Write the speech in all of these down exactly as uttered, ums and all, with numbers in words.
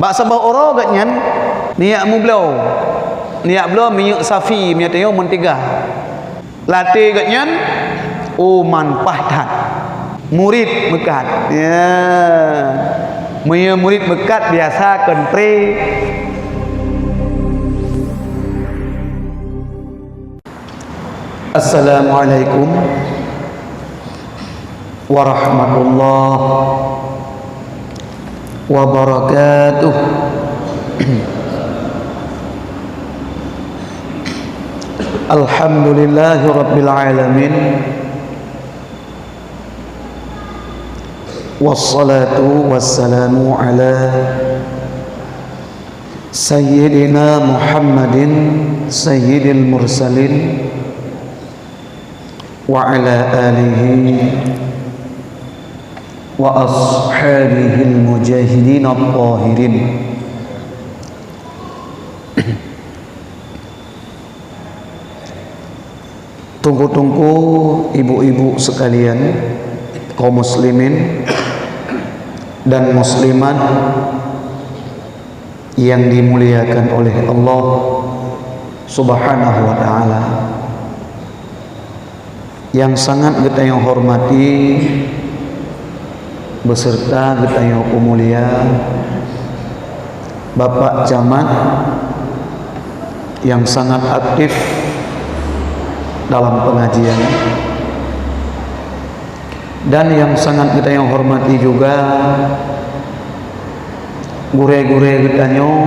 Bak saboh uroe gobnyan neujak meubloe, neujak bloe minyeuk safi, meunyoe tanyoe Mentega. Lam até gobnyan, oh, manfaat that. Murit meukat. Ya. Meunyoe murit meukat biasa kontre. Assalamualaikum warahmatullahi wabarakatuh. Alhamdulillahi rabbil alamin. Wassalatu wassalamu ala Sayyidina Muhammadin sayyidil mursalin wa ala alihi wa ashabihil mujahidin at-tahirin. Teungku-teungku, ibu-ibu sekalian, kaum muslimin dan muslimat yang dimuliakan oleh Allah Subhanahu wa Ta'ala, yang sangat geutanyoe hormati, beserta geutanyoe peumulia Bapak Camat yang sangat aktif dalam pengajian, dan yang sangat geutanyoe hormati juga gurée-gurée geutanyoe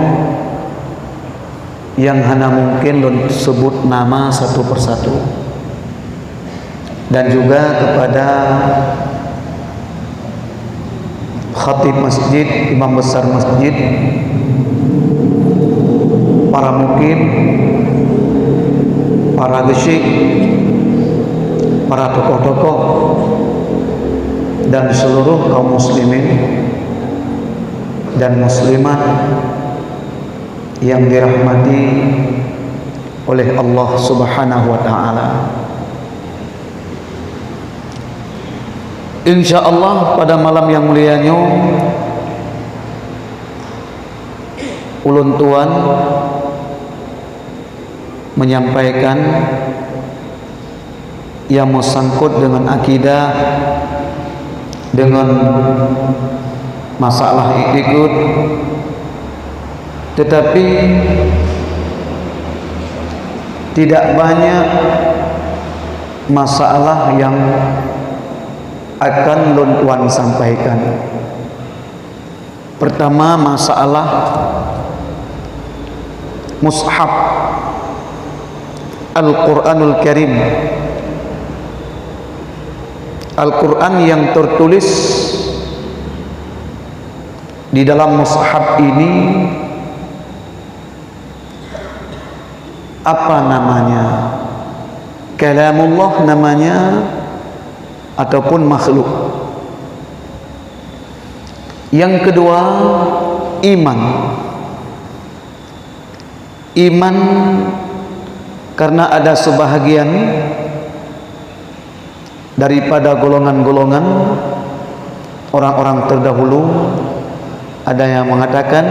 yang hana mungkin lôn sebut nama satu persatu, dan juga kepada khatib masjid, imam besar masjid, para mukim, para geusyik, para tokoh-tokoh, dan seluruh kaum muslimin dan muslimat yang dirahmati oleh Allah Subhanahu wa Ta'ala. Insya Allah, pada malam yang mulia nyoe, ulôn tuan menyampaikan yang meusangkot dengan akidah, dengan masalah iktikad, tetapi tidak banyak masalah yang akan lôn tuan sampaikan. Pertama, masalah mushaf Al-Quranul Karim. Al-Quran yang tertulis di dalam mushaf ini apa namanya? Kalamullah namanya ataupun makhluk? Yang kedua, iman. Iman karena ada sebahagian daripada golongan-golongan orang-orang terdahulu, ada yang mengatakan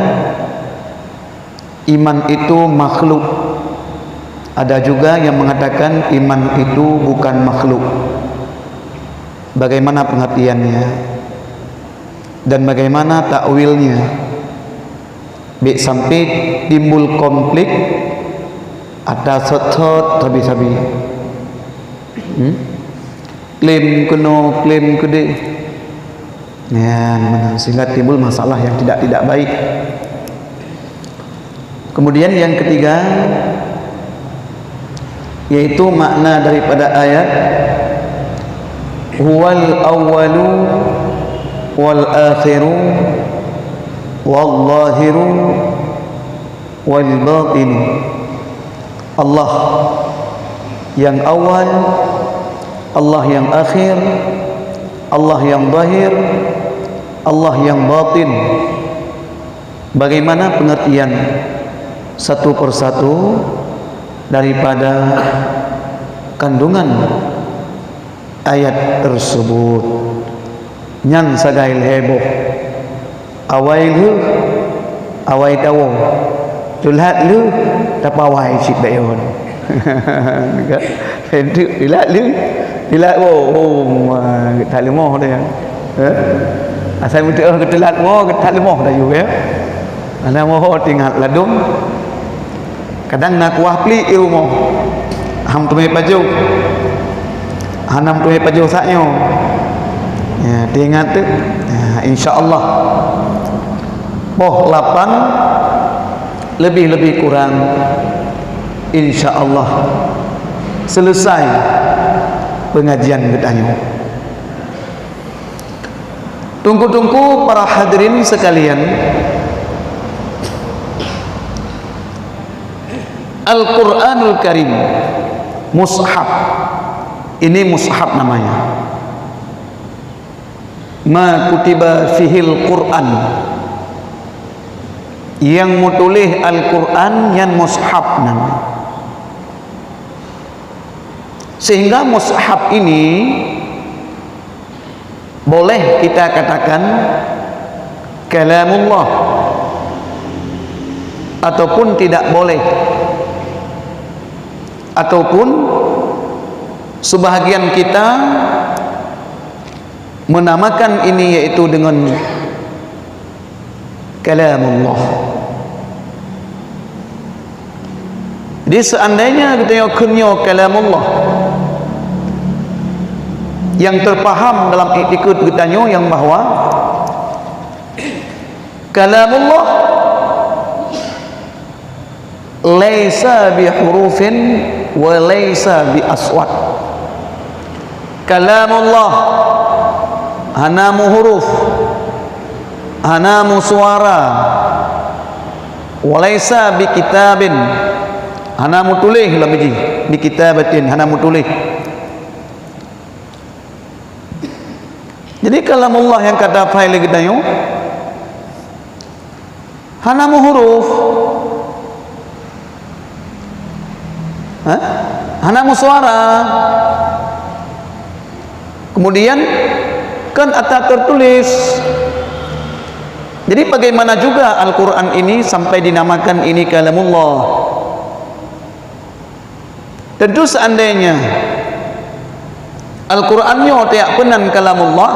iman itu makhluk. Ada juga yang mengatakan iman itu bukan makhluk. Bagaimana pengertiannya? Dan bagaimana takwilnya? Bék sampai timbul konflik ata sot-sot sabe-sabe. Hmm? Klaim keunoe, klaim keudeh. Nyan, meunan sehingga timbul masalah yang tidak, tidak baik. Kemudian yang ketiga, yaitu makna daripada ayat, "Huwal awwalu wal akhiru wal zahiru wal batinu." Allah yang awal, Allah yang akhir, Allah yang zahir, Allah yang batin. Bagaimana pengertian satu persatu daripada kandungan ayat tersebut? Nyan sagai lhée boh. Awai lheueh, Awai tawoe, teulat lheueh tapawai cit bak yon. Teulat lheueh, teulat woe, oh, that leumoh dah. Eh? Asai meuteuoh keu teulat woe, that leumoh dah yue, ya. Hana woe teuingat ladôm. Kadang na kuah plik i rumoh. Hana meuteumé pajoh. Hana meuteumé pajoh saát nyoe. Ya, teuingat tu. Ya, insya Allah. Poh lapan lebih-lebih kurang, insya Allah, selesai pengajian geutanyoe. Teungku-teungku, para hadirin sekalian, Al-Quranul Karim, mushaf. Ini mushaf namanya. Ma kutiba fihil Quran. Nyang meutuléh Al-Quran nyan mushaf nan. Sehingga mushaf ini boleh kita katakan kalamullah ataupun tidak boleh, ataupun sebahagian kita menamakan ini yaitu dengan kalamullah. Jadi, seandainya geutanyoe kheun nyoe kalamullah, yang terpaham dalam iktikad geutanyoe yang bahwa kalamullah laisa bi hurufin wa laisa bi aswat. Kalamullah hana meuhuruf, hana meusuara, wa laisa bi kitabin, hana meutuléh lom jih, bi kitabatin, hana meutuléh. Jadi, kalamullah nyang ka taphai lé geutanyoe hana meuhuruf. Ha? Hana meusuara. Kemudian, kan ata tertulis. Jadi, bagaimana juga Al-Quran ini sampai dinamakan ini kalamullah? Tentu seandainya Al-Quran nyoe tajak peunan kalamullah,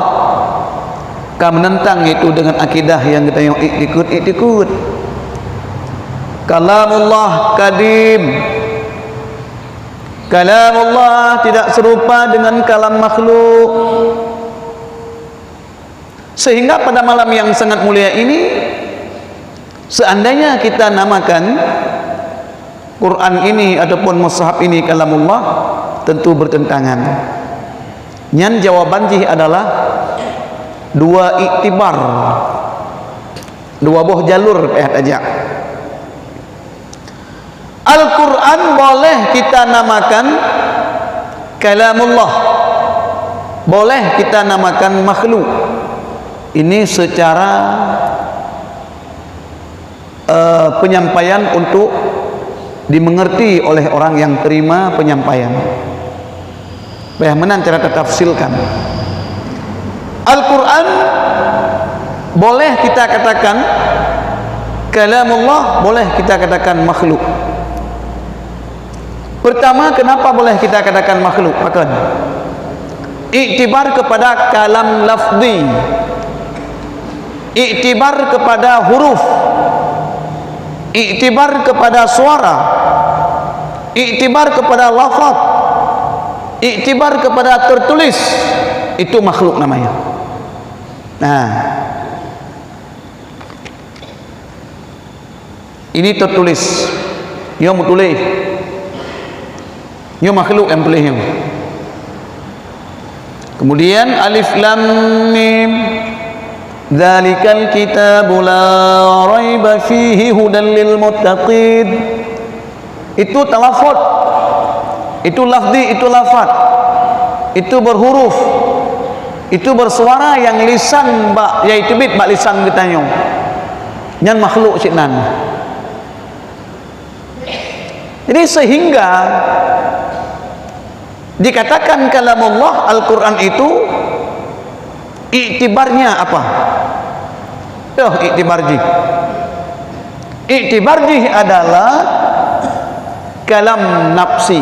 ka meunentang itu dengan akidah nyang geutanyoe iktikad-iktikad. Kalamullah kadim. Kalamullah tidak serupa dengan kalam makhluk. Sehingga pada malam yang sangat mulia ini, seandainya kita namakan Quran ini ataupun mushaf ini kalamullah, tentu bertentangan. Nyan jawaban jih adalah dua iktibar, dua boh jalur payah tajak. Al-Quran boleh kita namakan kalamullah, boleh kita namakan makhluk. Ini secara, eh, penyampaian untuk dimengerti oleh orang yang terima penyampaian. Payah meunan cara tatafsilkan. Al-Quran boleh kita katakan kalamullah, boleh kita katakan makhluk. Pertama, kenapa boleh kita katakan makhluk? Pakon? Iktibar kepada kalam lafzi. Iktibar kepada huruf, iktibar kepada suara, iktibar kepada lafaz, iktibar kepada tertulis, itu makhluk namanya. Nah, ini tertulis, nyoe meutuléh. Nyoe makhluk nyang tuléh nyoe. Kemudian alif lam mim. Dzalikal kitabu la raiba fihi hudan lil muttaqin. Itu talafut. Itu lafzi, itu lafaz. Itu berhuruf. Itu bersuara nyang lisan bak, nyang teubiet bak lisan geutanyoe. Nyan makhluk cit nan. Jadi, sehingga dikatakan kalamullah, Al-Quran itu, iktibarnya apa? Toh iktibar jih. Iktibar jih adalah kalam nafsi.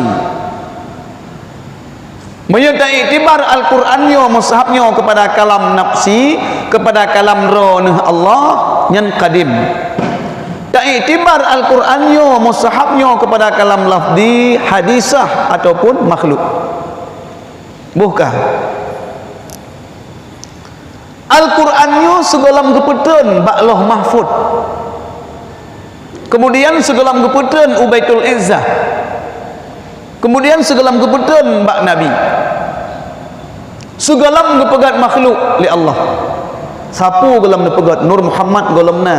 Meunyoe taiktibar Al-Quran nyoe, mushaf nyoe kepada kalam nafsi, kepada kalam droeneuh Allah, nyan kadim. Taiktibar Al-Quran nyoe, mushaf nyoe kepada kalam lafzi, hadisah ataupun makhluk. Boh ka. Al-Quran nyoe sigohlom geupeutreun bak Lauh Mahfud. Kemudian sigohlom geupeutreun u Baitul Izzah. Kemudian sigohlom geupeutreun bak Nabi. Sigohlom geupeugét makhluk lé Allah. Sapeue gohlom neupeugét, Nur Muhammad gohlom na.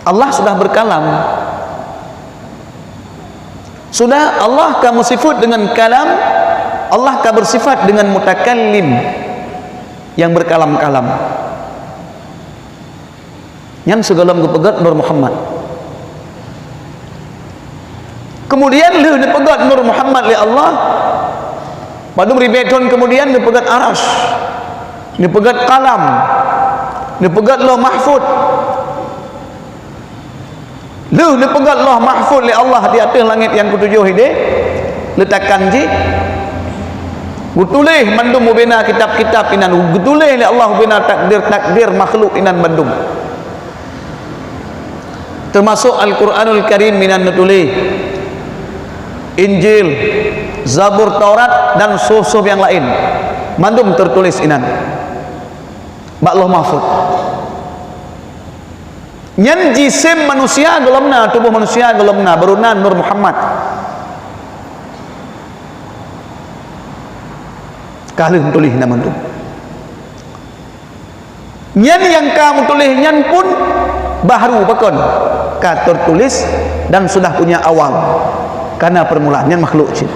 Allah sudah berkalam. Sudah, Allah ka meusifat dengan kalam, Allah ka bersifat dengan mutakallim, yang berkalam-kalam. Nyan sigohlom geupeugét Nur Muhammad. Kemudian lheueh neupeugét Nur Muhammad lé Allah, padum ribée thon kemudian neupeugét Arasy, neupeugét Kalam, neupeugét Lauh Mahfud. Lheueh neupeugét Lauh Mahfud lé Allah di ateueh langét nyang keutujôh idéh, leutakan jih, geutuléh mandum ubena kitab-kitab inan, geutuléh lé Allah ubena takdir-takdir makhluk inan mandum. Teumasok Al-Quranul Karim inan neutuléh, Injil, Zabur, Taurat, dan suhuf-suhuf nyang laén, mandum teutuléh inan bak Lauh Mahfud. Nyan jisém manusia gohlom na, tuboh manusia gohlom na, baru na Nur Muhammad. Ka lheueh meutuléh na mandum. Nyan nyang ka meutuléh nyan pun bahru pakon, ka tertulis dan sudah punya awal. Kana permulaan, nyan makhluk cit.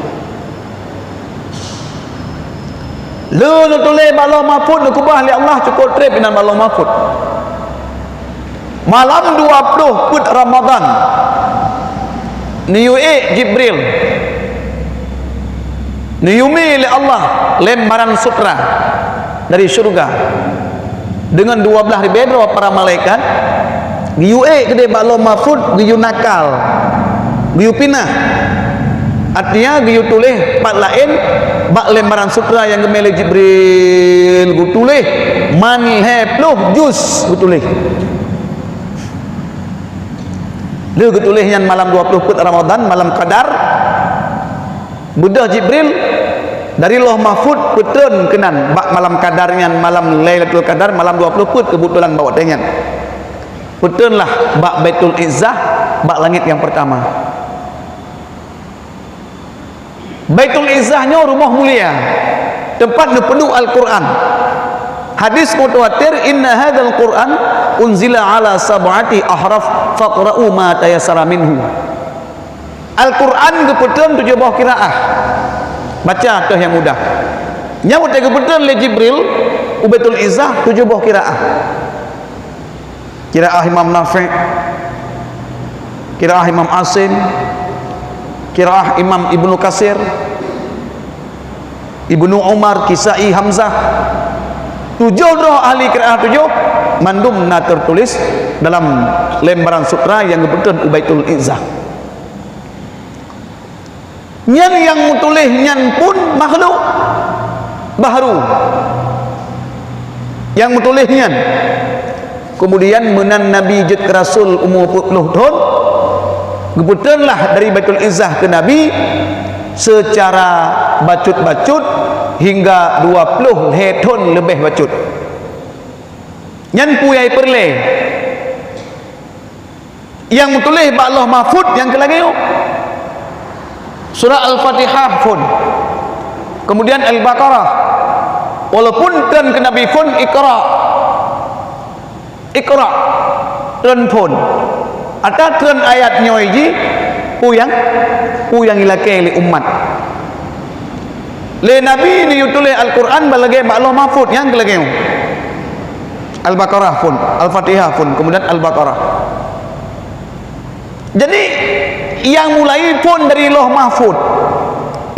Lheueh neutuléh bak Lauh Mahfud, neukeubah lé Allah, cukôp trép inan bak Lauh Mahfud. Malam dua ploh peuet Ramadhan, neuyue ék Jibril, neuyue mi lé Allah lembaran sutra dari syeuruga. Deungon dua blaih ribée droe para malaikat, geuyue ék keudéh bak Lauh Mahfud, geuyue nakal, geuyue pinah. Artinya, geuyue tuléh pat laén bak lembaran sutra nyang geumé lé Jibril, geutuléh man lhée ploh juz geutuléh. Lheueh geutuléh nyan malam dua ploh peuet Ramadhan, malam Qadar, beudôh Jibril dari Lauh Mahfud peutreun keunan bak malam Qadar nyan, malam Lailatul Qadar, malam dua ploh peuet, keubeutulan bak watée nyan. Peutreunlah bak Baitul Izzah, bak langét nyang peurtama. Baitul Izzah nyoe rumoh mulia, teumpat neupeuduek Al-Quran. Hadis mutawatir, "Inna hadzal Quran unzila ala sab'ati ahraf, faqra'u ma tayassara minhu." Al-Quran geupeutreun tujoh boh qiraah. Baca toh nyang mudah. Nyan watée geupeutreun lé Jibril u Baitul Izzah tujoh boh qiraah. Qiraah Imam Nafi', qiraah Imam Asim, qiraah Imam Ibnu Kasir, Ibnu Umar, Kisai, Hamzah. Tujoh droe ahli qiraah tujoh, mandum na teutuléh dalam lembaran sutra nyang geupeutreun u Baitul Izzah. Nyan nyang meutuléh nyan pun makhluk, bahru nyang meutuléh nyan. Keumudian meunan Nabi jeuet keu rasul umu peuet ploh thon, geupeutreunlah dari Baitul Izzah keu Nabi seucara bacut-bacut hingga dua ploh lhée thon leubeh bacut. Nyan peue nyang peureulée. Nyang meutuléh bak Lauh Mahfud nyang keu lagée nyoe. Surah Al-Fatihah phon. Keumudian Al-Baqarah. Walaupun treun keu Nabi phon Iqra. Iqra. Treun phon. Ata treun ayat nyoe jih peue nyang, peue nyang ilakée lé umat. Lé Nabi neuyue tuléh Al-Quran bak lagée bak Lauh Mahfud nyang keu lagée nyoe. Al-Baqarah phon, Al-Fatihah phon, keumudian Al-Baqarah. Jadi, nyang mulai phon dari Lauh Mahfud,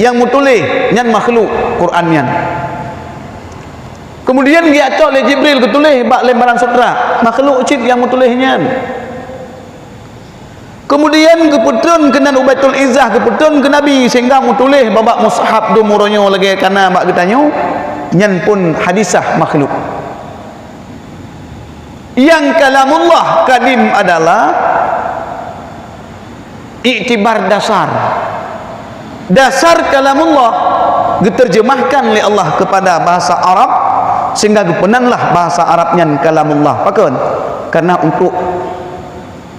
nyang meutuléh nyan makhluk Quran nyan. Keumudian geujak cok lé Jibril geutuléh bak lembaran sutra, makhluk cit nyang meutuléh nyan. Keumudian geupeutreun keunan u Baitul Izzah, geupeutreun keu Nabi, sehingga meutuléh bak mushaf dum uroe nyoe lagée kana bak geutanyoe, nyan pun hadisah makhluk. Nyang kalamullah kadim adalah iktibar dasar. Dasar kalamullah geuterjemahkan lé Allah kepada bahasa Arab, sehingga geupeunanlah bahasa Arab nyan kalamullah. Pakon? Karena untuk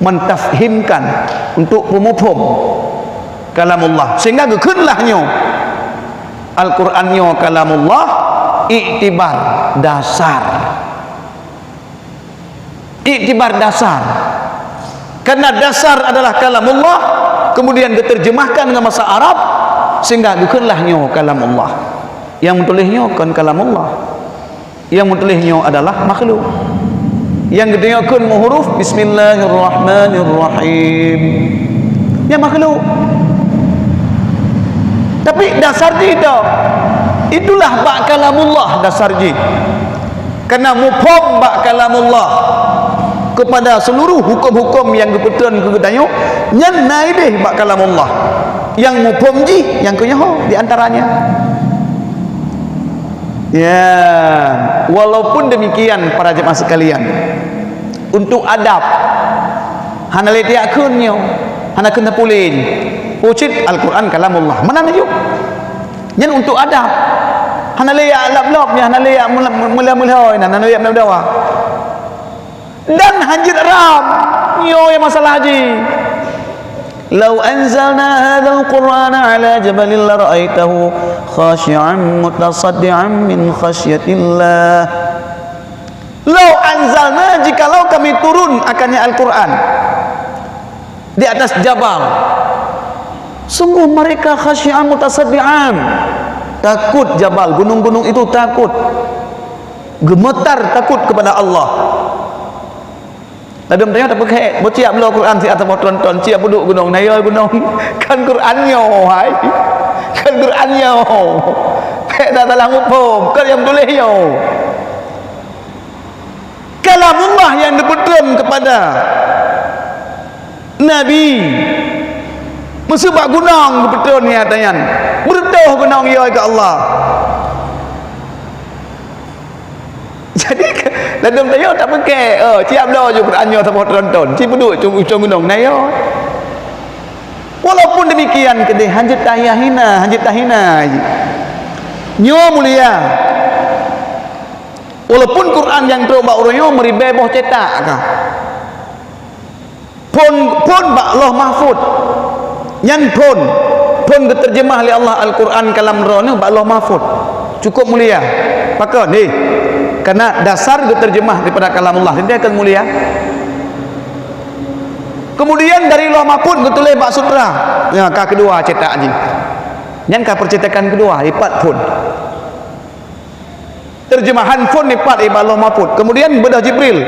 mentafhimkan, untuk peumuphom kalamullah. Sehingga geukheunlah nyoe, Al-Quran nyoe kalamullah, iktibar dasar. Iktibar dasar. Karena dasar adalah kalamullah, kemudian diterjemahkan dengan bahasa Arab, sehingga geukheunlah nyoe kalamullah. Nyang meutuléh nyoe kon kalamullah. Nyang meutuléh nyoe adalah makhluk. Nyang geutanyoe kheun meuhuruf Bismillahirrahmanirrahim. Nyan makhluk. Tapi dasar jih itu, itulah bak kalamullah dasar jih. Karena muphom bak kalamullah kepada seluruh huköm-huköm nyang geupeutreun keu geutanyoe, nyan na idéh bak kalamullah. Nyang muphom jih, nyang keunyoe di antaranya. Ya, walaupun demikian, para jemaah sekalian, untuk adab, hana lé tiak kheun nyoe, hana kheun tapuleng. Ucit Al-Quran kalamullah. Mana na jok? Nyan untuk adab. Hana lé jak lab-lab nyan, hana lé jak meula-, meula-meula nyan, hana lé jak meudawa. Dan hanjeuet ram. Nyoe nyang masalah jih. "Lau anzalna hadzal Qur'ana 'ala jabalin lara'aitahu khasyi'an mutasaddi'an min khasyatillah." "Lau anzalna," jikalau kami turun akannya Al-Quran di atas jabal. Sungguh mereka khasyi'an mutasaddi'an. Takut jabal, gunung-gunung itu takut. Gemetar takut kepada Allah. Ladom tanyoe tapeugah, beuciak bloe Quran siat saboh tronton, ciak peuduek gunong, naya gunong. Kan Quran nyoe, hai. Kan Quran nyoe. Pek dah salah muphom, kan nyang tuléh nyoe. Kalamullah nyang geupeutreun kepada Nabi. Meuseu bak gunong geupeutreun nyata nyan. Beureutoh gunong yôi keu Allah. Jadi, ladom tanyoe tapeugah, oh, ciak bloe ju Quran nyoe saboh tronton. Ci peuduek cong, cong gunong, naya. Walaupun demikian keudeh, hanjeuet tahina, hanjeuet tahina. Nyoe mulia. Walaupun Quran nyang trok bak uroe nyoe meuribée boh cetak ka. Phon, phon bak Lauh Mahfud. Nyan phon. Phon geuterjemah lé Allah Al-Quran kalam droeneuh bak Lauh Mahfud. Cukup mulia. Pakon? Hei. Karena dasar geuterjemah daripada kalamullah. Teuntée akan mulia. Kemudian dari Lauh Mahfud geutuléh bak sutra. Ya, ka keudua cetak jih. Nyan ka percetakan keudua, ipat phon. Terjemahan phon ipat ié bak Lauh Mahfud. Kemudian beudôh Jibril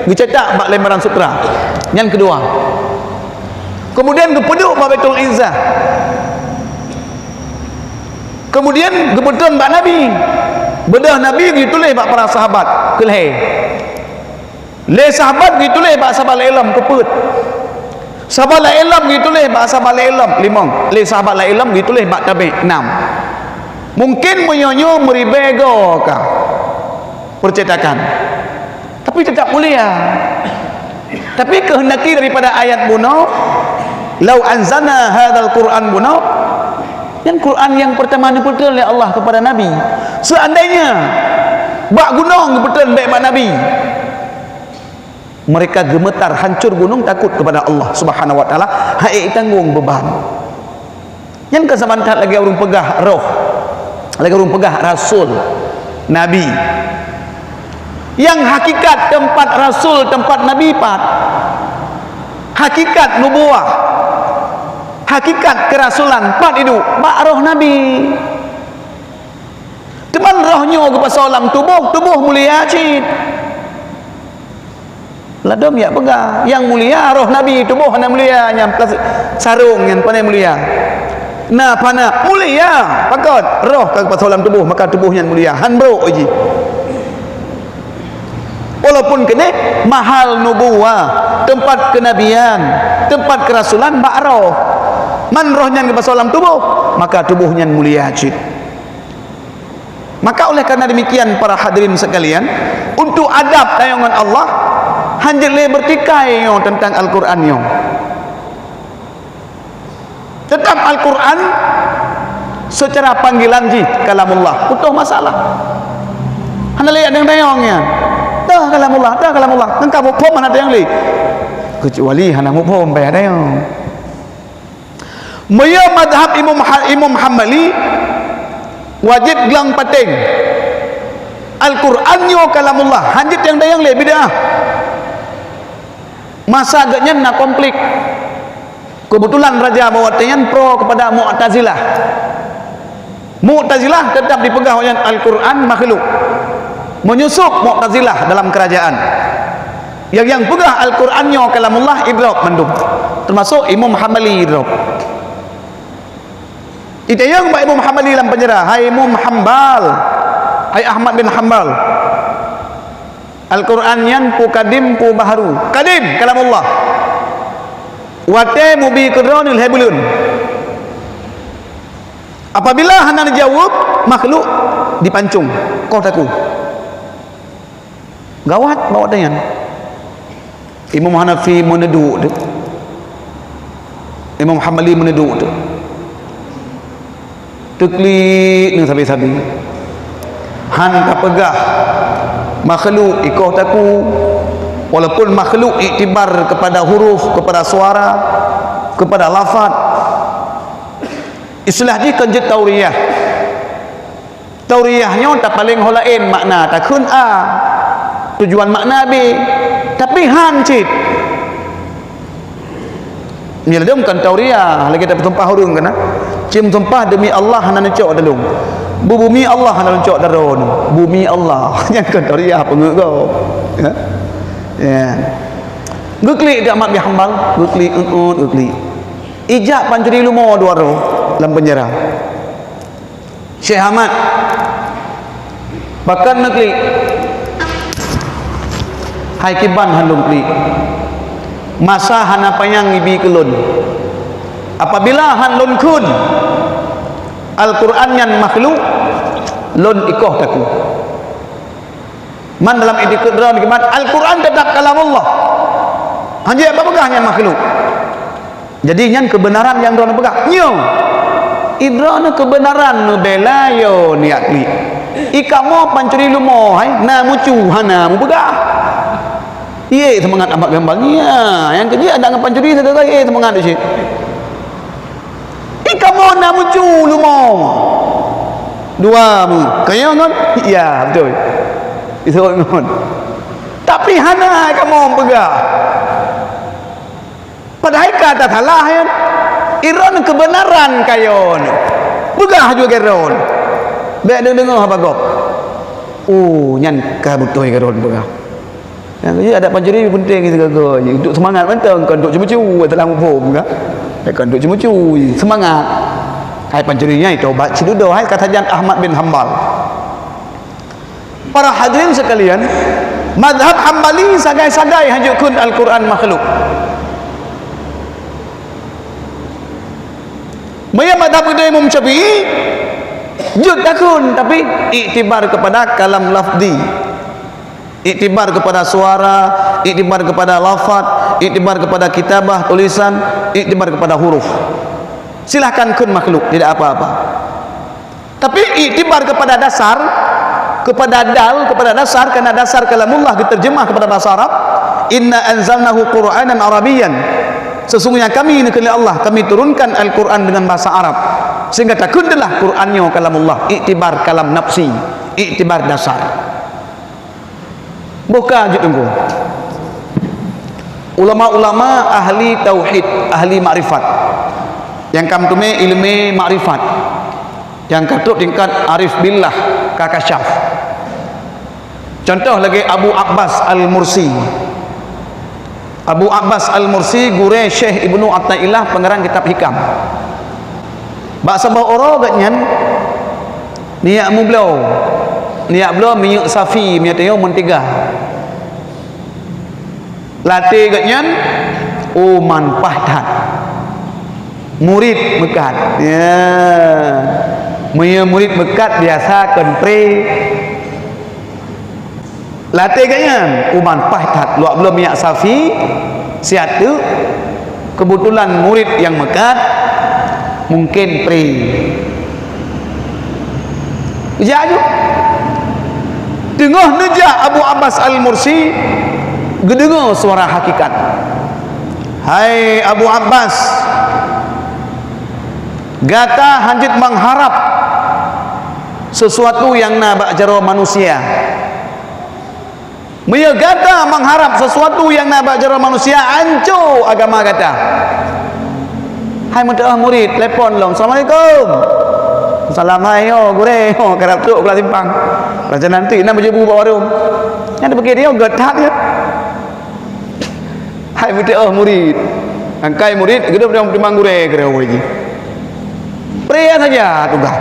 geucetak bak lembaran sutra. Nyan keudua. Kemudian geupeuduek bak Baitul Izzah. Kemudian geupeutreun bak Nabi. Beudôh Nabi geutuléh bak para sahabat keu lhée. Lé sahabat geutuléh bak sahabat laén lom keu peuet. Sahabat laén lom geutuléh bak sahabat laén lom limong. Lé sahabat laén lom geutuléh bak tabi' nam. Mungkin meunyoe nyoe meuribée goe ka percetakan. Tapi tetap mulia. Tapi keuheundaki daripada ayat bunoe, "Lau anzalna hadzal Qur'an," bunoe, nyan Quran nyang peurtama neupeutreun lé Allah keupada Nabi. Seandainya bak gunong geupeutreun bék bak Nabi, mereka gemetar, hancur gunung, takut kepada Allah Subhanahu wa Taala, hana tanggong beuban. Nyan ka saban that lagée ureuëng peugah roh, lagée ureuëng peugah rasul, nabi. Nyang hakikat teumpat rasul, teumpat nabi pat. Hakikat nubuwah, hakikat keurasulan pat iduek bak roh nabi. Teuma roh nyoe geupasoe lam tuboh, tuboh mulia cit. Ladom jak peugah, nyang mulia roh nabi, tuboh hana mulia, nyang plas-, sarong nyan pane mulia. Na pana mulia, pakon roh ka geupasoe lam tuboh, maka tuboh nyan mulia, han brok jih. Walaupun keuneuk mahal nubuwah, teumpat keunabian, teumpat keurasulan bak roh. Man roh nyan geupasoe lam tuboh, maka tuboh nyan mulia cit. Maka oleh karena demikian, para hadirin sekalian, untuk adab tanyoe ngon Allah, hanjeuet lé beurtikai nyoe teuntang Al-Qur'an nyoe. Teutap Al-Qur'an seucara panggilan jih kalamullah, putôh masalah. Hana lé nyang dayong nyan. Dah kalamullah, dah kalamullah. Ngon ka muphom hana dayong lé. Keucuali hana muphom payah dayong. Meunyoe mazhab Imam Ha-, Imam Hambali, wajéb glang paténg. Al-Qur'an nyoe kalamullah, hanjeuet nyang dayong lé, bid'ah. Masa geuh nyan na konflik. Keubeutulan raja bak watée nyan pro keupada Mu'tazilah. Mu'tazilah teutap jipeugah awak nyan Al-Qur'an makhluk. Menyusup Mu'tazilah dalam keurajaan. Nyang, nyang peugah Al-Qur'an nyoe kalamullah idrop mandum. Teumasok Imam Hambali idrop. Itanyong bak Imam Hambali lam peunjara, "Hai Imam Hambal, hai Ahmad bin Hambal, Al-Qur'an nyan peue kadim, peue bahru?" "Kadim, kalamullah. Watée mubi keu droeneuh lhée buleuen." Apabila hana neujaweueb, makhluk dipancong, koh takue. Gawat bak watée nyan. Imam Hanafi meuneuduek teuk. Imam Hambali meuneuduek teuk. Teuklik ngon sabe-sabe. Han ka peugah makhluk ikoh takue, walaupun makhluk iktibar kepada huruf, kepada suara, kepada lafaz. Istilah jih kon jeuet tauriyah. Tauriyah nyoe tapaleng ho laén makna, takheun A, tujuan makna B, tapi han cit. Nyan lom kon tauriyah, lagée tapeusumpah ureuëng kana. Cit meusumpah demi Allah hana neucok dalong. Bubumi Allah hana neucok daron. Bumi Allah. Nyan kon tauriyah peungeuet gob. Ya. Ya. Geuklik di Ahmad bin Hambal, geuklik, eut-eut, geuklik. Ijak pancuri leumo dua droe lam peunjara. Syekh Ahmad, pakon neuklik? Hai kiban han lôn klik. Masa hana panyang ibi keu lôn. Apabila han lôn kheun Al-Qur'an nyan makhluk, lôn ikoh takue. Man dalam itikeuet droe kiban, Al-Qur'an teutap kalamullah. Hanjeuet bak peugah nyan makhluk. Jadi nyan keubeunaran nyang droeneuh peugah. Nyoe, i droeneuh keubeunaran neubela yo niat klik. I kamoe pancuri leumo hai na mucu hana mupeugah. Ié seumangat Ahmad bin Hambal nyan. Nyang keujeuet adak ngon pancuri sagai-gai ié seumangat di cit. I kamoe na mucu leumo. Dua mu. Kayong ngon? Ya, betul. Iseuôt ngon. Tapi hana kamoe peugah. Padahai ka tasalah nyan. I droeneuh keubeunaran kayon. Peugah ju geuron. Bék deungoe haba gob. Oh, nyan ka beutôi geuron peugah. Nyan keuh adak pancuri peunteng sigoe-goe. Untuk seumangat mantong, kon untuk ceumeucue, salah muphom ka. Kon untuk ceumeucue, seumangat. Hai pancuri nyan tobat sidudoe, hai ka sajan Ahmad bin Hambal. Para hadirin sekalian, mazhab Hambali sagai-sagai hanjeuet kheun Al-Qur'an makhluk. Meunyoe mazhab Imam Syafi'i, jeuet takheun, tapi iktibar kepada kalam lafzi. Iktibar kepada suara, iktibar kepada lafaz, iktibar kepada kitabah, tulisan, iktibar kepada huruf. Silahkan kheun makhluk, tidak apa-apa. Tapi iktibar kepada dasar, kepada dal, kepada dasar, karena dasar kalamullah diterjemah kepada bahasa Arab, "Inna anzalnahu Qur'anan Arabiyyan." Sesungguhnya kami, neukheun lé Allah, kami turunkan Al-Qur'an dengan bahasa Arab. Sehingga takheun deulah Qur'an nyoe kalamullah, iktibar kalam nafsi, iktibar dasar. Boh ka jeuet teungku. Ulama-ulama ahli tauhid, ahli makrifat. Nyang ka meuteumé ileumé makrifat. Nyang ka trok tingkat arif billah, ka kasyaf. Contoh lagée Abu Abbas Al-Mursi. Abu Abbas Al-Mursi gurée Syekh Ibnu Athaillah pengarang kitab Hikam. Bak saboh uroe gobnyan neujak meubloe, neujak bloe minyeuk safi, minyeuk tanyoe meuntega. Latée geuh nyan, oh, manfaat that. Murit meukat. Ya. Meunyoe murit meukat biasa kon pre. Latée geuh nyan, oh, manfaat that. Luwak bloe minyak safi, siat teuk. Keubeutulan murit nyang meukat, mungken pre. Jak ju. Teungoh neujak Abu Abbas Al-Mursi, geudeungoe suara hakikat. "Hai Abu Abbas, gata hanjeuet mengharap sesuatu nyang na bak jaroe manusia. Meunyoe gata mengharap sesuatu nyang na bak jaroe manusia, anco agama gata." Hai meuteuoh murit, telepon lom, "Assalamualaikum." "Salam hai nyoe, gurée." "Oh, karab trok keu simpang." Raja nanti na beujeubeu bak warong. Nyan dipikir dia geutat ya. Hai meuteuoh murit. Angkai murit, geudong timang gurée, gurée awai jih. Pria saja tugas.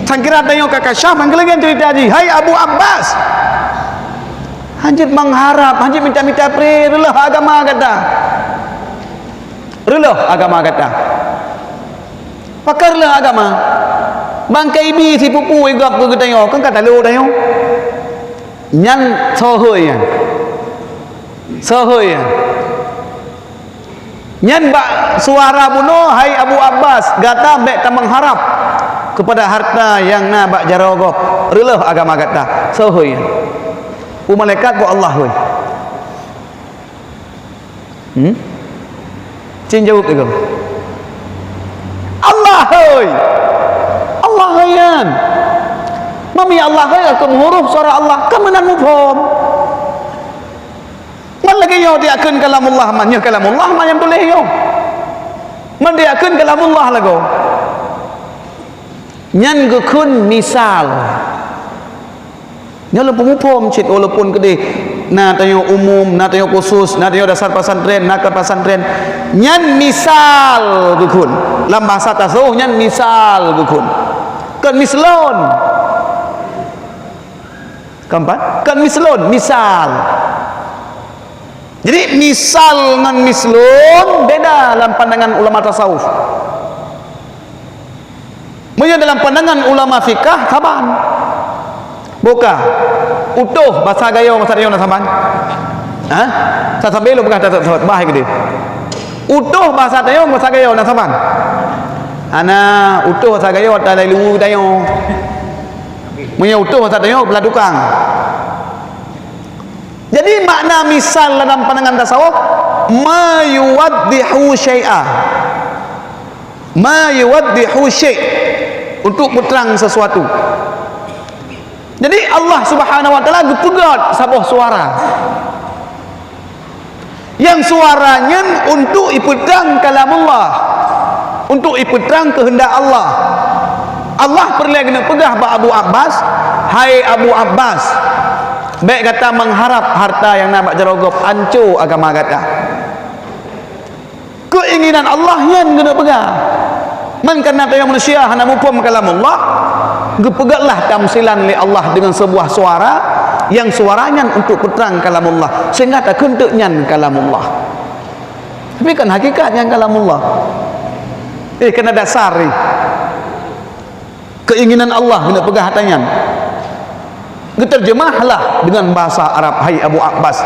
Sangkira tanyoe ka kasyaf, mangkeulegan cerita jih. Hai Abu Abbas. Hanjeuet mengharap, hanjeuet minta-minta pre, reuloh agama gata. Reuloh agama gata. Pakon reuloh agama? Bangkai ibi sipupu igop keu geutanyoe, kan ka talo tanyoe. Nyan sohoi nyan. Sohoi nyan. Nyan bak suara bunoe, "Hai Abu Abbas, gata bék tameuharab keupada harta nyang na bak jaroe gob. Reuloh agama gata." Sohoi nyan. Peue malaikat, peue Allah, hoi? Hmm? Cen jaweueb lagée, "Allah hoi! Allah hoi nyan!" Mami Allah hoi ka meuhuruf suara Allah, ka meunan muphom. Man lagée nyoe diakheun kalamullah, man nyoe kalamullah, man nyang tuléh nyoe. Man diakheun kalamullah lagoe. Nyan geukheun misal. Nyoe lôn peumuphom cit, walaupun keudeh na tanyoe umum, na tanyoe khusus, na tanyoe dasar pesantren, na ka pesantren. Nyan misal geukheun. Lam bahasa tasawuf nyan misal geukheun. Kon mislon. Keempat, kon mislon, misal. Jadi, misal ngon mislon beda lam pandangan ulama tasawuf. Meunyoe dalam pandangan ulama fikah, saban. Buka. Utoh basa Gayo, basa Gayo na saban. Ha? Sa-, sambil lôn peugah, bah gede. Utoh basa tanyoe, basa Gayo na saban. Hana, utoh basa Gayo ata laju tanyoe. Meunyoe utoh basa tanyoe, peulah tukang. Jadi, makna misal dalam pandangan tasawuf, ma yuwaddihu syai'a. Ma yuwaddihu syai', untuk peutrang sesuatu. Jadi, Allah Subhanahu wa Taala geupeugét saboh suara. Nyang suara nyan untuk ipeutrang kalamullah, untuk ipeutrang keuheundak Allah. Allah peureulée geuneuk peugah bak Abu Abbas, "Hai Abu Abbas, bék gata mengharap harta nyang na bak jaroe gob, anco agama gata." Keuinginan Allah nyan geuneuk peugah. Man kareuna tanyoe manusia hana muphom kalamullah, geupeugétlah tamsilan lé Allah deungon seubuah suara, nyang suara nyan untuk peutrang kalamullah, sehingga takheun teuk nyan kalamullah. Tapi kan hakikat nyan kalamullah. Eh, kena dasar ni. Keuinginan Allah geuneuk peugah ata nyan. Geuteurjeumahlah deungon bahasa Arab, hai Abu Abbas,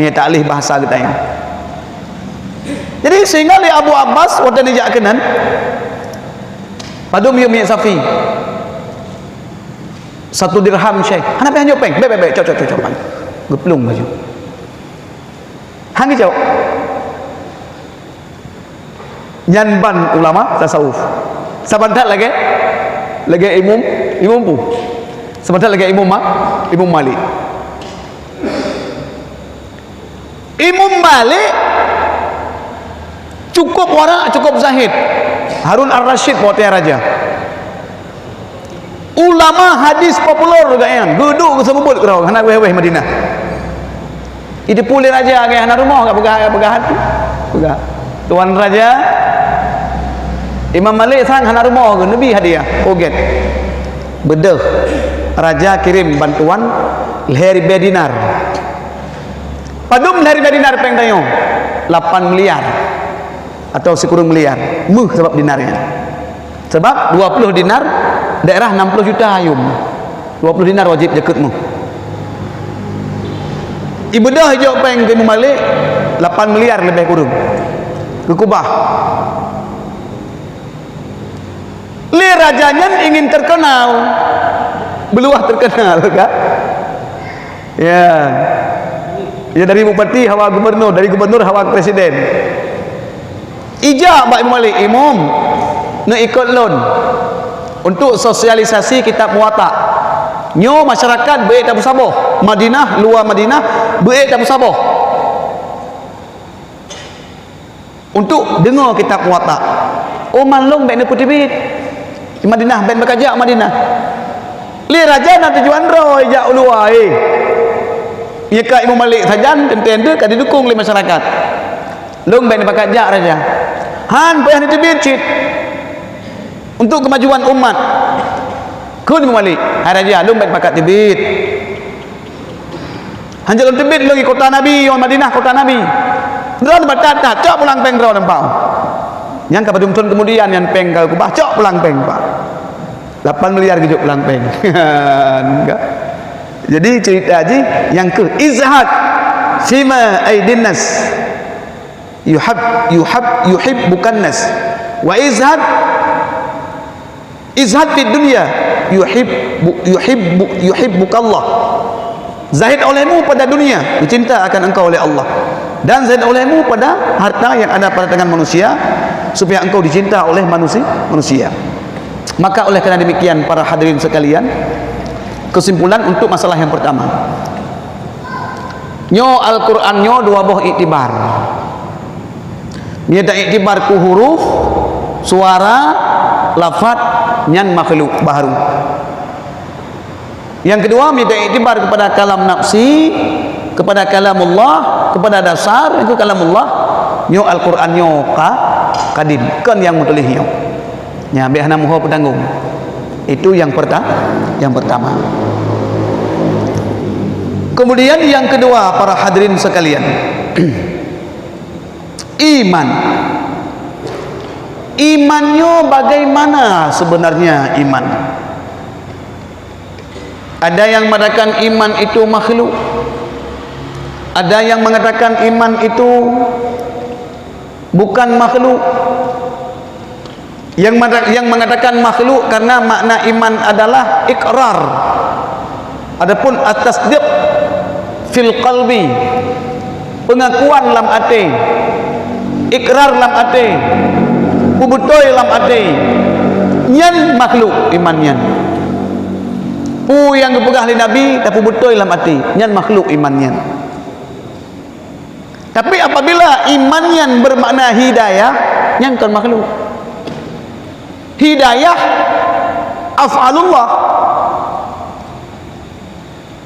nyan taklih bahasa geutanyoe. Jadi, sehingga lé Abu Abbas watée neujak keunan, padum yum minyak safi? Satu dirham, Syekh. Hana pih hanjeuet péng. Bék, bék, bék, cok, cok, cok, cok, pan. Geuplueng laju. Han geujaweueb. Nyan ban ulama tasawuf. Saban that lagée, lagée Imum, Imum peue? Saban that lagée Imum Ma-, Imum Malik. Imum Malik cukup wara', cukup zahid. Harun Ar-Rasyid watée raja. Ulama hadis populer geuh nyan, geuduek geuseumeubeuet keudroe, hana wéh-wéh Madinah. Jiteupeue lé raja, geuh hana rumoh, geupeugah, geupeugah hati. Peugah, "Tuan Raja, Imam Malik sang hana rumoh geuh, neubi hadiah." Oh, gét. Beudôh, raja kirém bantuan lhée ribée dinar. Padum lhèe ribèe dinar pèng tanyoe? Lapan miliar atau sikureueng miliar. Meuh sabab dinar nyan. Sabab dua puluh dinar daerah enam puluh juta yum. Dua puluh dinar wajéb jakeuet meuh. Ibeudôh ijok pèng keu Imam Malik, lapan miliar leubeh kureueng. Geukubah. Lé raja nyan ingin terkenal. Beuluwah terkenal, kan? Ya. Ya, dari bupati hawa gubernur, dari gubernur hawa presiden. Ijak bak Imam Malik, "Imam, neuikot lôn untuk sosialisasi kitab Muwatta. Nyoe masyarakat beuék tapeusaboh, Madinah, luwa Madinah, beuék tapeusaboh untuk deungoe kitab Muwatta." "Oh, man lôn bèk neupeuteubiet. Di Madinah bèk, bèk kajak Madinah." Lé raja na tujuan droe jak u luwa, eh. Nyeka Imam Malik sajan, teuntèe ka didukung lé masyarakat. "Lôn bèk neupakat jak, raja." "Han, payah neuteubiet cit. Untuk kemajuan umat." Kheun Imam Malik, "Hai raja, lôn bèk neupakat teubiet. Han jeuet lôn teubiet lôn di kota Nabi, Madinah kota Nabi. Droe teubatat that, cok pulang pèng droe lam pau." Nyang ka padum thon keumudian nyan pèng ka geukubah, cok pulang pèng, Pak. Lapan miliar geujok pulang pèng. Jadi cerita jih nyang keuh, "Izhad fima aidin nas, yuhab, yuhab, yuhibbukan nas. Wa izhad, izhad fid dunya, yuhibbu, yuhibbu, yuhibbukallah." Zahid olehmu pada dunia, dicinta akan engkau oleh Allah. Dan zahid olehmu pada harta yang ada pada tangan manusia, supaya engkau dicinta oleh manusia, manusia. Maka oleh karena demikian, para hadirin sekalian, kesimpulan untuk masalah yang pertama. Nyoe Al-Quran nyoe dua boh iktibar. Meunyoe ta iktibar keu huruf, suara, lafaz, nyan makhluk baharu. Nyang keudua, meunyoe ta iktibar kepada kalam nafsi, kepada kalamullah, kepada dasar, itu kalamullah, nyoe Al-Quran nyoe ka-, kadim, kon nyang meutuléh nyoe. Nyan, bèk hana meuho peutanggong. Itu yang perta-, yang pertama. Kemudian yang kedua, para hadirin sekalian, iman. Iman nyoe bagaimana sebenarnya iman? Ada yang mengatakan iman itu makhluk. Ada yang mengatakan iman itu bukan makhluk. Yang mata-, yang mengatakan makhluk karena makna iman adalah ikrar. Adapun at-tasdiq fil qalbi, pengakuan lam até, ikrar lam até, peubeutôi lam até, nyan makhluk iman nyan. Peue nyang geupeugah lé Nabi, tapeubeutôi lam até, nyan makhluk iman nyan. Tapi apabila iman nyan bermakna hidayah, nyan kon makhluk. Hidayah af'alullah.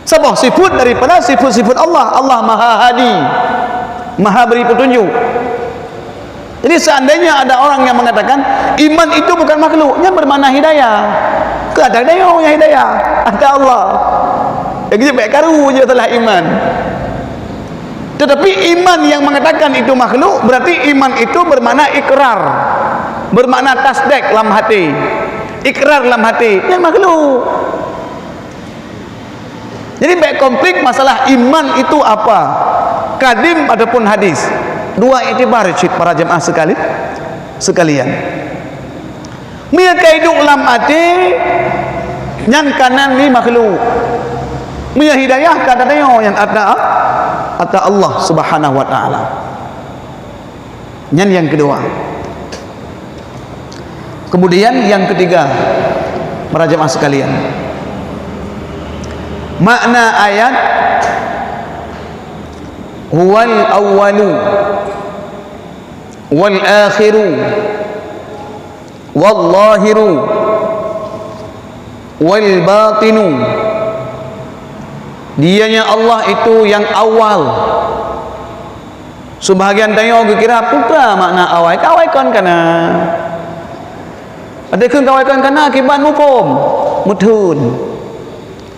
Saboh sifat daripada sifat-sifat Allah. Allah Maha Hadi, Maha Beri Petunjuk. Jadi, seandainya ada orang yang mengatakan iman itu bukan makhluk, nyan bermakna hidayah. Keu ata nyoe nyang hidayah, ata Allah. Lagèe bèk karu je salah iman. Tetapi iman yang mengatakan itu makhluk, berarti iman itu bermakna ikrar, bermakna tasdek lam hati, ikrar lam hati, nyan makhluk. Jadi, bèk konflik masalah iman itu apa, kadim ataupun hadis. Dua iktibar cit para jemaah sekali, sekalian. Meunyoe ka iduek lam até, nyan ka nan lé makhluk. Meunyoe hidayah ka teudeungoe nyan ata, ata Allah Subhanahu wa Taala. Nyan nyang keudua. Kemudian nyang keutiga, para jemaah sekalian, makna ayat, "Huwal awwalu wal akhiru wal zahiru wal batinu." Dianya Allah itu yang awal. Seubahagian tanyoe geukira peue makna awai, ka awai kon ka na. Adak kheun ka awai kon ka na, kiban muphom, meutheun.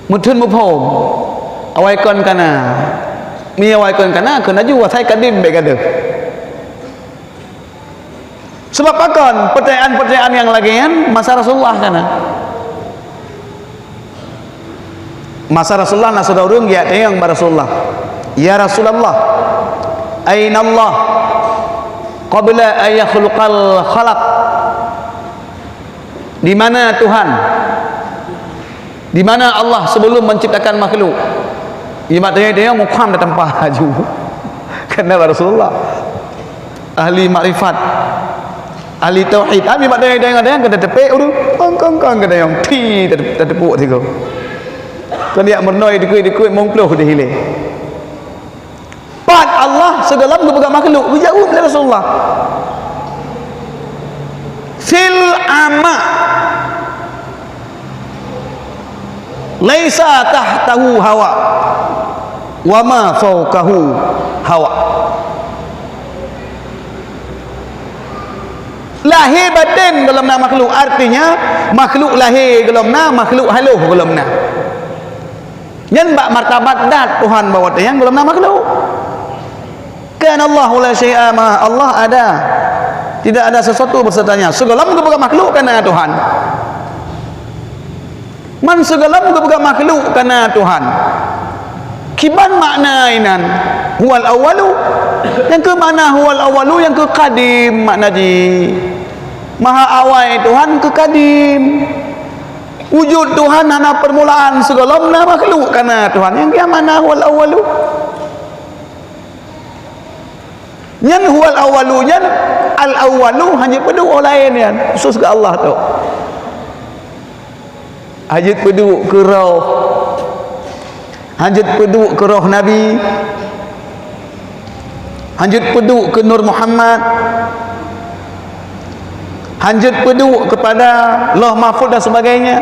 Meutheun muphom. Awai kon ka na. Meunyoe awai kon kana, kon laju, asai kadim bék gadôh. Sabab pakon, peutanyaan-peutanyaan nyang lagée nyan masa Rasulullah kana. Masa Rasulullah na sidroe ureuëng geutanyong bak Rasulullah, "Ya Rasulullah, aina Allah qabla an yakhluqal khalaq?" Di mana Tuhan? Di mana Allah sebelum menciptakan makhluk? Nibak tanyong-tanyong mukham tateumpah laju. Karena Rasulullah ahli makrifat, ahli tauhid. Ami bak tanyong-tanyong, tanyong keuneuk teupék ureuëng, kong-kong-kong keuneuk tanyong, pi, tateupeuk sigoe. Kon jak meureunoe dikeue-dikeue mong ploh di hilé. Pat Allah sigohlom geupeugah makhluk, geujaweueb lé Rasulullah. Fil ama. Laisa tahtahu hawa, wa ma fauqahu hawa. Lahé batén gohlom na makhluk, artinya makhluk lahé gohlom na, makhluk haloh gohlom na. Nyan bak martabat dat Tuhan bahwa teuh nyang gohlom na makhluk. Kan Allahu la syai'a ma Allah ada. Tidak ada sesuatu bersertanya. Sigohlom geupeugah makhluk kana Tuhan. Man sigohlom geupeugah makhluk kana Tuhan. Kiban makna inan? Huwal awwalu. Nyang keu makna huwal awwalu, nyang keu kadim makna jih. Maha awai Tuhan keu kadim. Wujud Tuhan hana permulaan, sigohlom na makhluk kana Tuhan. Nyang keu makna huwal awwalu. Nyan huwal awwalu nyan, al awwalu hana peuduek laén nyan, khusus keu Allah tu. Hana peuduek keu roh. Hana peuduek keu roh Nabi. Hana peuduek keu Nur Muhammad. Hana peuduek keupada Lauh Mahfuz dan sebagainya.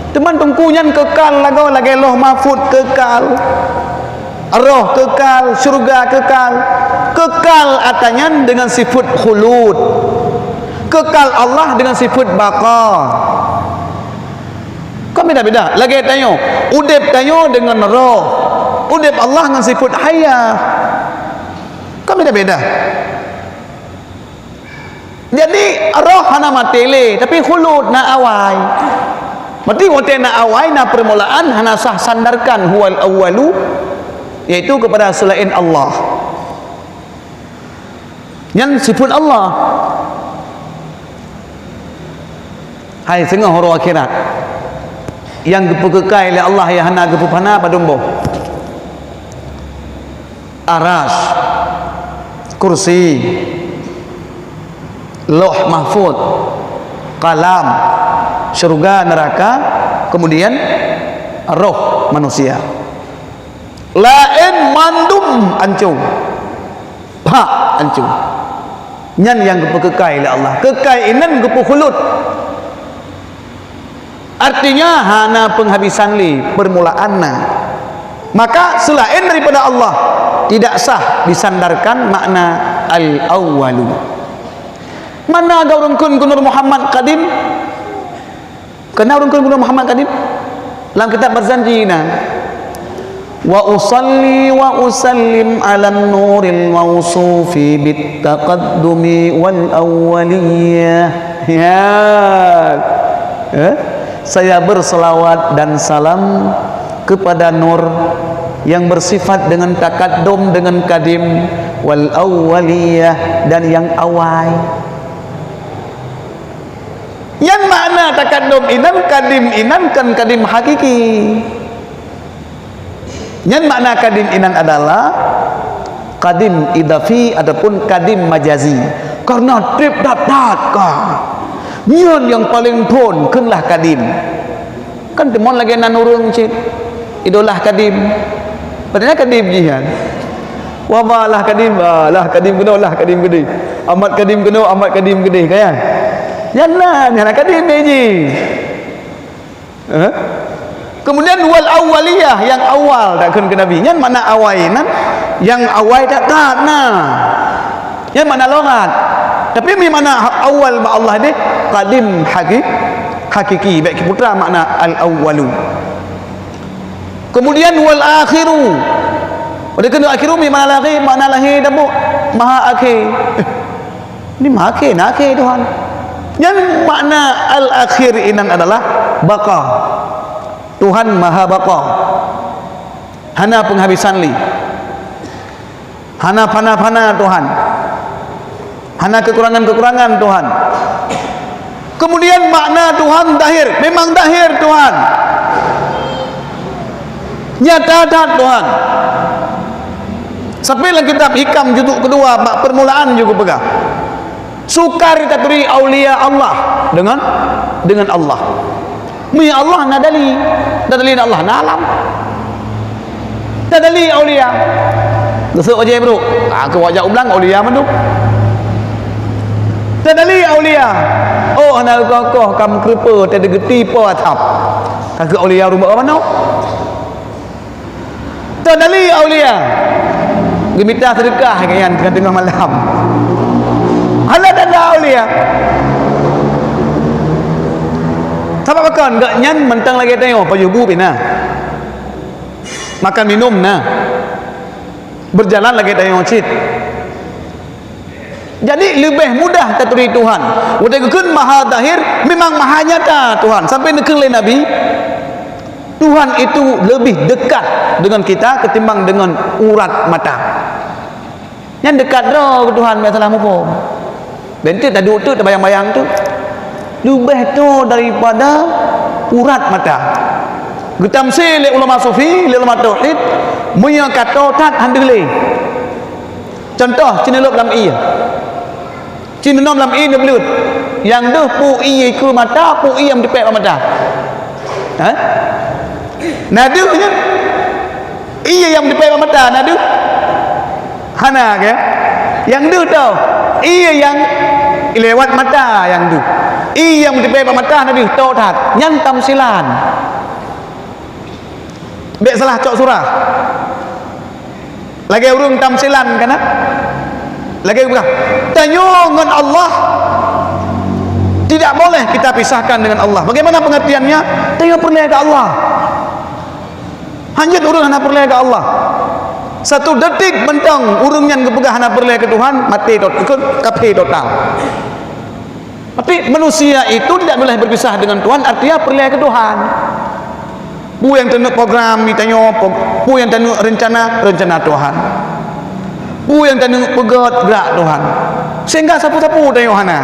Teuma teungku nyan kekal lagoe lagée Lauh Mahfuz kekal. Roh kekal, syurga kekal. Kekal ata nyan dengan sifat khulud. Kekal Allah dengan sifat baqa. Kan beda-beda. Lagée tanyoe, udeb tanyoe dengan roh. Udeb Allah dengan sifat hayah. Kan beda-beda. Jadi, roh hana maté lé, tapi khulud na awai. Berarti watée na awai, na permulaan, hana sah sandarkan huwal awwalu, yaitu kepada selain Allah. Nyan sifat Allah. Hai singoh uroe akhirat. Nyang geupeukekai lé Allah nyang hana geupeufana padum boh? Arasy, kursi, Lauh Mahfuz, kalam, syurga, neraka, kemudian roh manusia. Laén mandum ancô. Pak ancô. Nyan nyang geupeukekai lé Allah. Kekai inan geupeukhulud. Artinya hana peunghabisan lé, permulaan na. Maka selain daripada Allah tidak sah disandarkan makna al-awwalu. Mana gau rungkun keu Nur Muhammad Qadim? Keunan ureuëng keu Muhammad Qadim? Lam kitab Barzanji na, "Wa usalli wa usallim 'alan nuril mausufi bit taqaddumi wal awwaliyah." Ya. Eh? Saya berselawat dan salam kepada nur yang bersifat dengan takaddum dengan kadim wal awwaliyah dan yang awai. Nyan makna takaddum inan, kadim inan, kan kadim hakiki. Nyan makna kadim inan adalah kadim idafi ataupun kadim majazi. Karena treb that-that ka. Nyan nyang paleng phon kheun lah kadim. Kan teumon lagée nan ureuëng cit, idolah kadim. Padahai kadim jih nyan. Wah, bah lah kadim, bah lah kadim keunoe, lah kadim keudeh. Amat kadim keunoe, amat kadim keudeh, kan? Nyan lah, nyan lah kadim jih. Eh? Kemudian wal awwaliyah, nyang awai that kheun keu Nabi. Nyan makna awai nan, nyang awai that-that na. Nyan makna lughat. Tapi mi makna ha-, awal bak Allah deh, qadim haki-, hakiki. Baik kiputra makna al-awwalu. Kemudian wal akhiru. Oleh keunoe akhir umi makna lahé, makna lahé dabok maha akhé. Eh, ni maha akhé, na akhé Tuhan. Nyan makna al-akhir inan adalah baqa. Tuhan maha baqa. Hana penghabisan lé. Hana fana-fana Tuhan. Hana kekurangan-kekurangan Tuhan. Kemudian makna Tuhan dahir, memang dahir Tuhan. Nyata that Tuhan. Sampai dalam kitab Hikam juzuk kedua bak permulaan juga peugah. Sukar taturi aulia Allah dengan dengan Allah. Mi Allah na dali, na dali Allah na alam. Na dali aulia. Geusok aja bro. Ah, ke wajah ulang aulia mandum. Na dali aulia. Oh, na koh-koh kam krupa tadi geti po atap. Ka ke aulia rumah mana? Tadali aulia. Geumita seudeukah nyan teungoh-teungoh malam. Hana tanda aulia. Sabab pakon gobnyan mantong lagée tanyoe pajoh bu pih na. Makan minum na. Berjalan lagée tanyoe cit. Jadi leubeh mudah taturi Tuhan. Watée geukheun maha zahir, memang maha nyata Tuhan. Sampai neukheun lé Nabi, Tuhan itu lebih dekat dengan kita ketimbang dengan urat mata. Nyan dekat droe keu Tuhan, biasalah muphom. Bentuk taduek tu, tabayang-bayang tu. Leubeh toe daripada urat mata. Geutamsil lé ulama sufi, lé ulama tauhid, meunyoe ka toe that han deuh lé. Contoh, ceuneulop lam ié. Ceuneulop lam ié neubleut. Nyang deuh peue ié ikeue mata, peue ié nyang teupék bak mata. Ha? Na deuh nyan. Ié nyang teupék bak mata na deuh. Hana ke? Nyang deuh toe. Ié nyang lewat mata nyang deuh. Ié nyang teupék bak mata na deuh toe that. Nyan tamsilan. Bék salah cok surah. Lagée ureuëng tamsilan kana? Lagée geupeugah, tanyoe ngon Allah tidak boleh kita pisahkan dengan Allah. Bagaimana pengertiannya? Tanyoe peureulée keu Allah. Hanjeuet ureuëng hana peureulée keu Allah. Satu detik mantong ureuëng nyan geupeugah hana peureulée keu Tuhan, maté tot, ikut kafé total. Tapi manusia itu tidak boleh berpisah dengan Tuhan, artinya peureulée keu Tuhan. Peue nyang taneuk program tanyoe, peue nyang taneuk rencana, rencana Tuhan. Peue nyang taneuk peugét, grak Tuhan. Sehingga sapeue-sapeue tanyoe hana.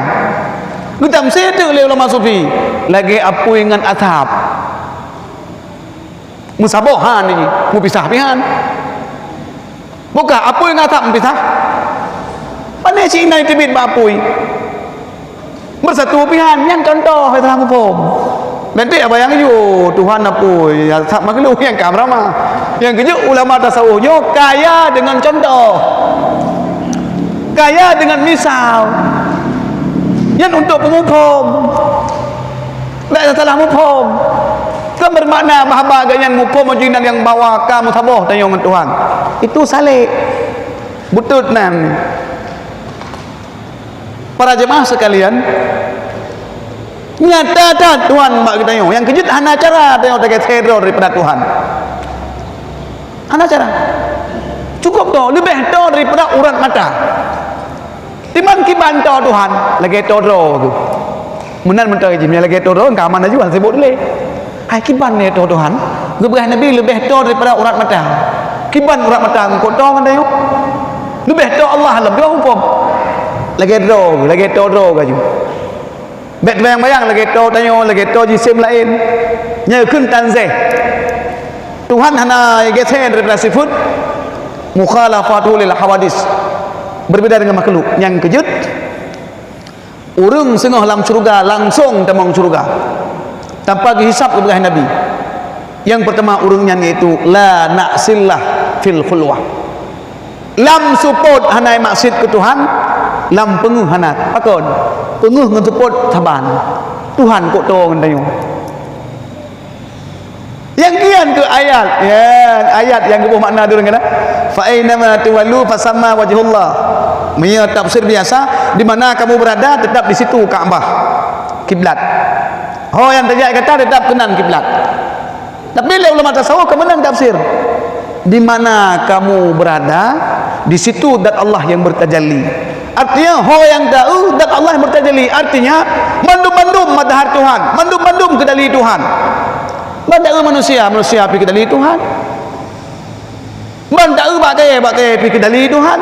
Geutamsil teuk lé ulama sufi, lagée apui ngon asab. Meusaboh han jih, meupisah pih han. Bukah apui ngon asab meupisah. Pane sinan teubiet bak apui. Beusatu pih han, nyan contoh salah muphom. Nanti abang yang yo Tuhan apui, asab makhluk nyang ka meurama. Nyang keujeuet ulama tasawuf nyoe kaya dengan contoh. Kaya dengan misal. Nyan untuk peumuphom. Bék salah muphom. Kan bermakna bahwa gobnyan muphom jinan nyang bahwa ka meusaboh tanyoe ngon Tuhan. Itu salek. Beutôi nan. Para jemaah sekalian, nyata that Tuhan bak geutanyoe. Nyang keujeuet hana cara tanyoe tagaséh droe daripada Tuhan. Hana cara. Cukup toe, leubeh toe daripada urat mata. Timan kiban toe Tuhan, lagée toe droe tu. Meunan mantong jih, meunyoe lagée toe droe, ka aman laju, han sibuk dilée. Hai kiban lé toe Tuhan, geupeugah Nabi leubeh toe daripada urat mata. Kiban urat mata ngon toe ngon tanyoe. Leubeh toe Allah lom, dua huköm. Lagée droe, lagée toe droe laju. Bék teubayang-bayang lagée toe tanyoe, lagée toe jisim laén. Nyan kheun tanzih. Tuhan hana geusé daripada sifeut mukhalafatu lil hawadis. Berbeda dengan makhluk. Nyang keujeuet, ureuëng singoh lam syeuruga langsong tamong syeuruga. Tanpa geuhisab geupeugah Nabi. Nyang peurtama ureuëng nyan yaitu la na'sillah fil khulwah. Lam seupôt hana maksiet keu Tuhan, lam peungeuh hana. Pakon? Peungeuh ngon seupôt saban. Tuhan kok toe ngon tanyoe. Nyang kian keu ayat, ya, ayat nyang geuboh makna deureun kana. Fa ainama tuwallu fasamma wajhullah. Meunyoe tafsir biasa, di mana kamu berada, tetap di situ Ka'bah, kiblat. Ho nyang tajak gata tetap keunan kiblat. Tapi lé ulama tasawuf ka meunan tafsir. Di mana kamu berada, di situ zat Allah yang bertajalli. Artinya, ho nyang taeu, zat Allah yang bertajalli. Artinya, mandum-mandum mazhar Tuhan, mandum-mandum keudali Tuhan. Ban taeu manusia, manusia pih keudali Tuhan. Ban taeu bak kayèe, bak kayèe pih keudali Tuhan.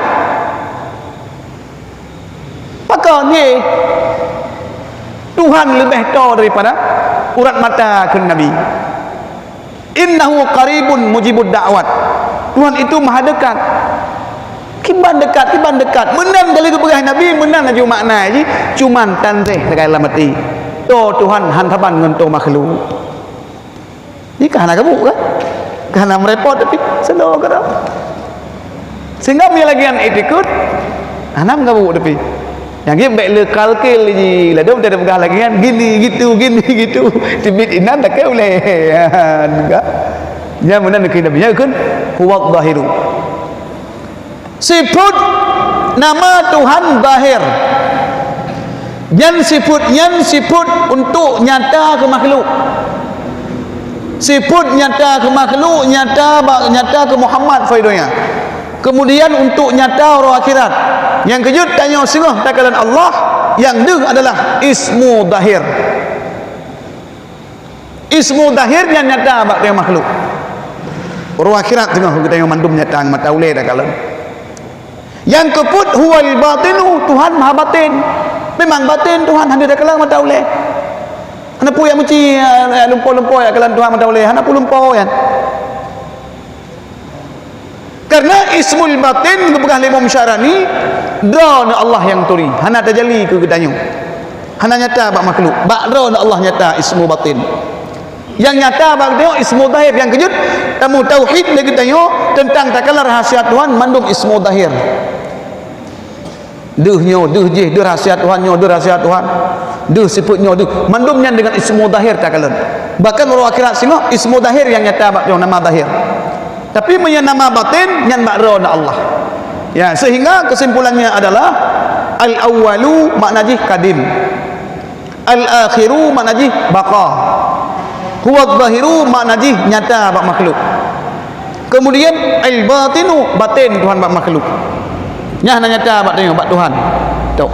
Pakon, hé? Tuhan leubeh toe daripada urat mata, kheun Nabi. "Innahu qaribun mujibud da'wat." Tuhan itu maha dekat. Kiban dekat, kiban dekat. Meunan kali geupeugah Nabi, meunan laju makna jih, cuman tanzeh sagai lam até. Toe Tuhan han saban ngon toe makhluk. Nyan ka hana gabuk kan? Ka hana meurepot tapi seudeh keudroe. Sehingga meunyo lagèe nyan itikeuet, hana meugabuk tapi. Nyang geuh bèk le kalkil jih, ladôm teupeugah lagèe nyan, gini gitu, gini gitu. Teubiet inan takheun ulèe. Kan? Nyan meunan kheun Nabi, nyan kheun huwa dhahiru. Sifeuet nama Tuhan zahir. Nyan sifeuet, nyan sifeuet untuk nyata keu makhluk. Sifeuet nyata keu makhluk, nyata ba-, nyata keu Muhammad fai donya. Kemudian untuk nyata uroe akhirat. Nyang keujeuet tanyoe singoh takalon Allah, nyang deuh adalah ismu zahir. Ismu zahir nyan nyata bak tanyoe makhluk. Uroe akhirat teungoh geutanyoe mandum nyata ngon mata ulèe takalon. Nyang keupeuet, huwal batinu, Tuhan maha batin. Memang batin Tuhan, hana takalon mata ulèe. Hana peue jak meuci, jak lumpoe-lumpoe jak kalon Tuhan mata ulèe, hana peue lumpoe nyan. Karena ismul batin geupeugah lé Imam Syarani, droeneuh Allah nyang turi, hana tajalli keu geutanyoe. Hana nyata bak makhluk, bak droeneuh Allah nyata ismu batin. Nyang nyata bak geutanyoe ismu zahir, nyang keujeuet tameu tauhid lé geutanyoe teuntang takalon rahsia Tuhan mandum ismu zahir. Deuh nyoe, deuh jih, deuh rahsia Tuhan nyoe, deuh rahsia Tuhan. Deuh sifeuet nyoe, deuh. Mandum nyan deungon ismu zahir takalon. Bahkan uroe akhirat singoh, ismu zahir nyang nyata bak nyoe, nama zahir. Tapi meunyo nama batin, nyan bak droeneuh Allah. Ya, sehingga kesimpulannya adalah, al-awwalu makna jih kadim. Al-akhiru makna jih baqa. Huwa zahiru makna jih nyata bak makhluk. Kemudian al-batinu, batin Tuhan bak makhluk. Nyan hana nyata bak tanyoe, bak Tuhan. Tok.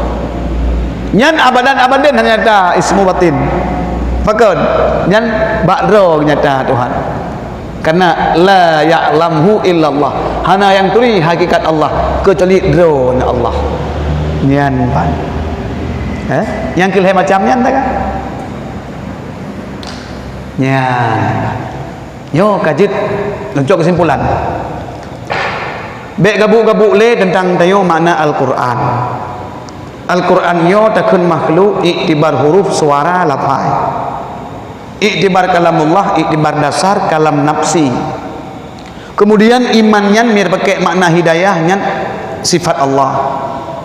Nyan abadan abadin hana nyata ismu batin. Pakon? Nyan bak droe nyata Tuhan. Karena la ya'lamhu illallah. Hana nyang turi hakikat Allah keucuali droeneuh Allah. Nyan ban. Eh? Nyang keu lhèe macam nyan dah kan? Nyan. Nyoe ka jeuet lôn cok keusimpulan. Bèk gabuk-gabuk lé teuntang tanyoe makna Al-Qur'an. Al-Qur'an nyoe takheun makhluk iktibar huruf, suara, lafai. Iktibar kalamullah, iktibar dasar kalam nafsi. Kemudian iman nyan meunyo tapakèk makna hidayah nyan sifat Allah.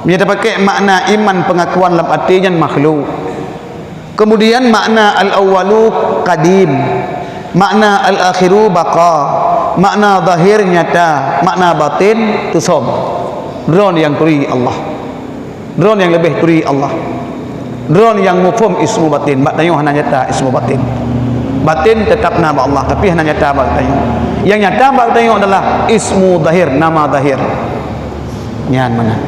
Meunyo tapakèk makna iman pengakuan lam até nyan makhluk. Kemudian makna al-awwalu qadim, makna al-akhiru baqa, makna zahir nyata, makna batin teusöm. Droeneuh nyang turi Allah. Droeneuh nyang leubeh turi Allah. Droeneuh nyang muphom ismu batin, bak tanyoe hana nyata ismu batin. Batin teutap na bak Allah, tapi hana nyata bak tanyoe. Nyang nyata bak tanyoe adalah ismu zahir, nama zahir. Nyan meunan.